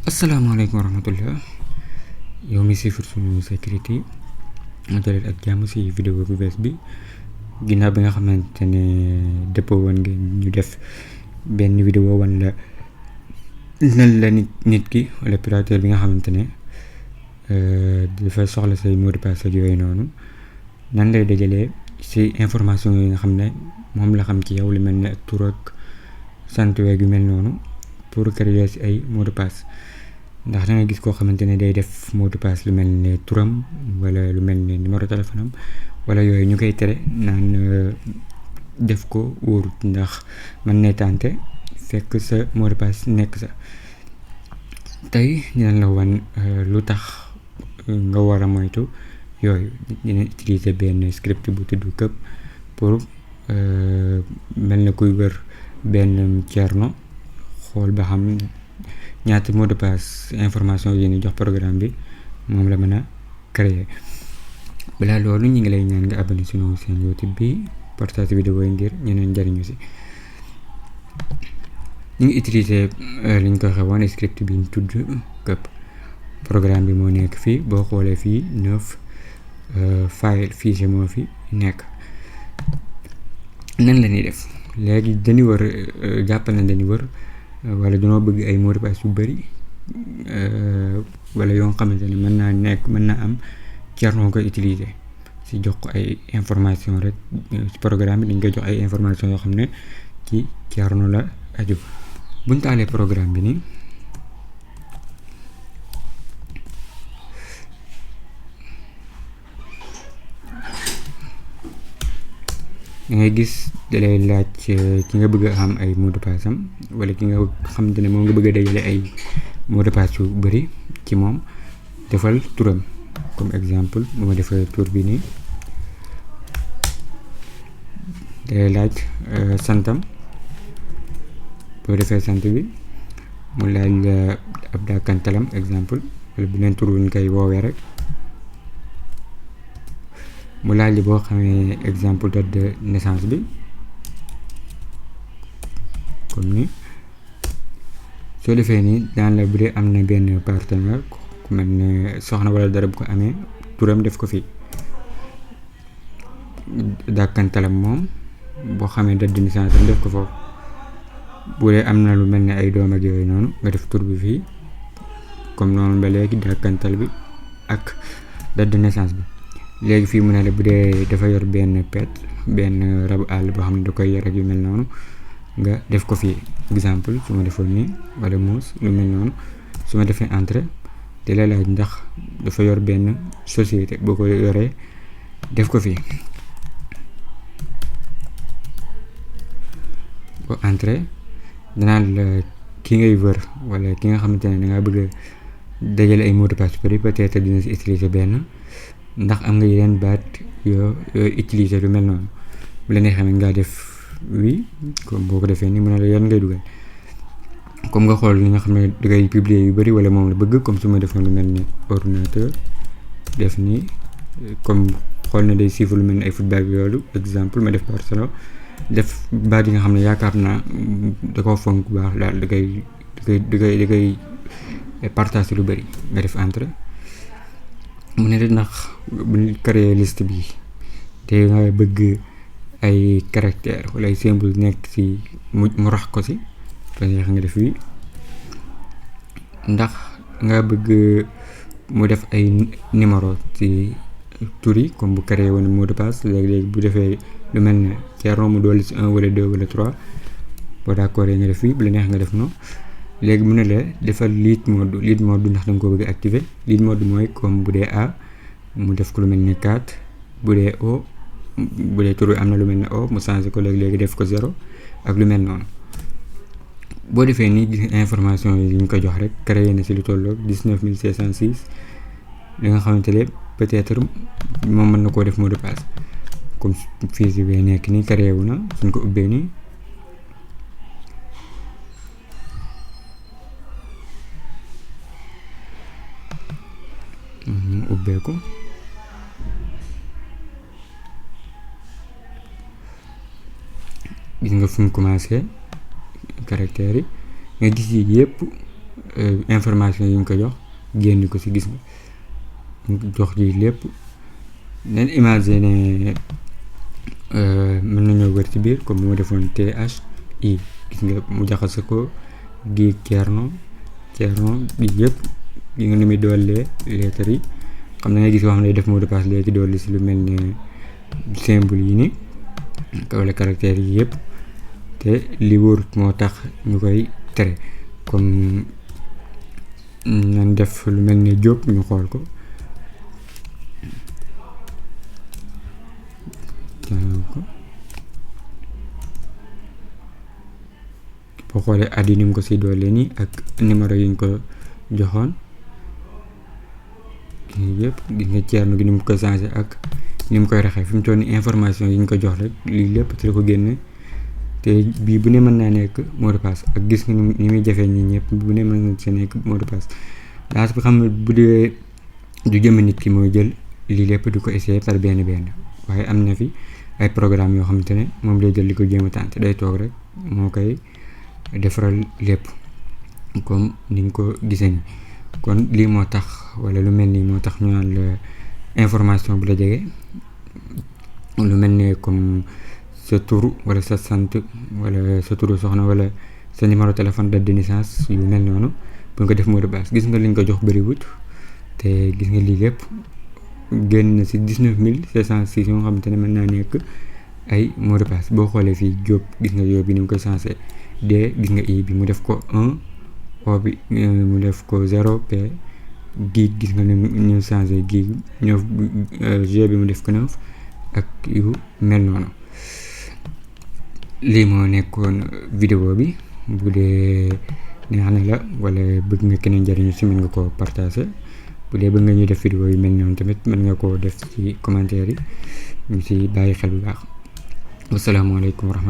asalaamaaleykum wa rahmatullah yow mi siifur suñu sécurité nga dalee ak jàmm si vidéo bu bees bi ginnaaw bi nga xamante ne dëppoo woon nga ñu def benn vidéo wan la nan la nit ki wala pirateur bi nga xamante ne dafa soxla say mot de passe ak yooyu noonu nan lay dajalee si information yi nga xam ne moom la xam ci yow lu mel ne ak tur ak sant weeg yu mel noonu pour créer si ay mot de passe. ndax da nga gis koo xamante ne day def mot de passe lu mel ne turam wala lu mel ne numéro téléphone am wala yooyu ñu koy tere naan def ko wóorut ndax mën ne tànte fekk sa mot de passe nekk sa. tey dinañ la wan lu tax nga war a moytu yooyu. dina utiliser benn script bu tudd këpp pour mel na kuy wër benn Thierno xool ba xam ñaata mot de passe information yi ni jox programme bi moom la mën a créer. balaa loolu ñu ngi lay ñaan nga abonné suñu seen YouTube bi partage vidéo yi ngir ñeneen njariñu si. ñu ngi utiliser li ñu ko xewoon script bi ñu tudd këpp. programme bi moo nekk fii boo xoolee fii 9 file fichier moo fi nekk. nan la ñuy def léegi dañuy wër jàppal na dañuy wër wala dañoo bëgg ay mot de passe yu bari wala yoo xamante ne mën naa am Thierno koy utiliser si jox ko ay information rek ci programme bi dañ koy jox ay information yoo xam ne ci Thierno la aju. buñ taalee programme bi nii da ngay gis dalay laaj ki nga bëgg a am ay mot de passe am wala ki nga xamante ne moom nga bëgg a dajale ay mot de passe yu bari ci moom defal turam. comme exemple bu ma defee tur bi nii dalay laaj santam boo defee sant bi mu laaj ab dàkkantalam exemple wala beneen tur wuñ koy woowee rek mu laaj li boo xamee exemple date de naissance bi comme ni soo defee nii daan la bu dee am na benn partenaire ku mel ne soxna wala dara bu ko amee turam def ko fii dàkkantalam moom boo xamee date de naissance am def ko foofu. bu dee am na lu mel ne ay doom ak yooyu noonu nga def tur bi fii comme noonu ba léegi dàkkantal bi ak date de naissance bi. léegi fii mu ne la bu dee dafa yor benn pet benn rabu àll boo xam ne da koy yor ak yu mel noonu nga def ko fii exemple su ma defoon nii wala muus lu mel noonu su ma defee entrée te la laaj ndax dafa yor benn société boo ko yoree def ko fii boo entrée danaa la ki ngay wër wala ki nga xamante ne dangaa bëgg a dajale ay mot de passe bari peut-être dina si utiliser benn ndax am nga yeneen baat yoo utiliser lu mel noonu bu la neexee ngaa def oui comme boo ko defee nii mu ne la yan ngay dugal comme nga xool li nga xam ne dangay publier yu bari wala moom la bëgg comme su ma defoon lu mel ni ordinateur def nii comme xool na day siifal lu mel ni ay football bi loolu exemple ma def Barcelone def baat yi nga xam ne yaakaar naa da koo fonk bu baax daal da koy partage lu bari nga def entrée. mu ne ndax bu créer liste bi te nga bëgg ay caractère wala ay symbole nekk ci mu rax ko ci parce que nga def wi ndax nga bëgg mu def ay numéro ci tur yi comme bu créer woon mot de passe léegi bu defee lu mel ne Thierno mu dolli ci 1 wala 2 wala 3 boo d'accord nga def wi bu la neex nga def noonu. léegi mu ne la defal lead mode ndax da nga ko bëgg activer lead mode mooy comme bu dee A mu def ko lu mel ni 4 bu dee O bu dee tur am na lu mel ne O mu changé ko léegi def ko 0 ak lu mel noonu. boo defee nii gis information yi ñu ko jox rek créé na ci lu tolloog 19506 li nga xamante ne peut-être moom mën na koo def mot de passe comme fii si bee nekk nii créé wu na suñ ko ubbee nii. ubbeeku gis nga fu mu commencé caractères yi nga gis yi yëpp information yi ñu ko jox génn ko ci gis nga jox ji lépp nen imaginer mën nañoo wër ci biir comme bu ma defoon THI gis nga mu jaxase ko gi Thierno bi yëpp yi nga ni muy doolee lettres yi xam na nga gis yoo xam ne def mot de passe léegi dolli ci lu mel ne symbole yi ni wala caractères yi yëpp te li wóorut moo tax ñu koy tere comme nañ def lu mel ne Diop ñu xool ko boo xoolee addi ni mu ko ci doole nii ak numéro yi ñu ko joxoon yëpp gis nga Thierno gi ni mu koy changé ak ni mu koy raxee fi mu toll ni information yi ñu ko jox rek lii lépp te la ko génne te bii bu ne mën naa nekk mot de passe ak gis nga ni muy jafee ñi ñëpp bu ne mën na see nekk mot de passe daas bi xam ne bu dee du jëmm nit ki mooy jël lii lépp di ko essayer par benn waaye am na fi ay programme yoo xamante ne moom lay jël di ko jéem a tànn day toog rek moo koy defaral lépp comme ni nga ko gisee ni kon lii moo tax wala lu mel nii moo tax ñu naan la information bu la jege lu mel ne comme sa tur wala sa sant wala sa turu soxna wala sa numéro téléphone date de naissance yu mel noonu pour nga def mot de passe gis nga liñ ko jox bëriwut te gis nga lii lépp génn na ci 19506 yoo xamante ne mën naa nekk ay mot de passe boo xoolee fii Diop gis nga Diop bi ni mu koy changé D gis nga I bi mu def ko 1 O bi mu def ko 0 P gi gis nga ni ñu changé gi 9 G bi mu def ko 9 ak yu mel noonu lii moo nekkoon vidéo bi bu dee neex na la wala bëgg nga keneen jariñu ci mën nga ko partager bu dee bëgg nga ñuy def vidéo yu mel noonu tamit mën nga koo def ci commentaire yi ñu ci bàyyi xel bu baax wasalaamaaleykum wa rahmatulah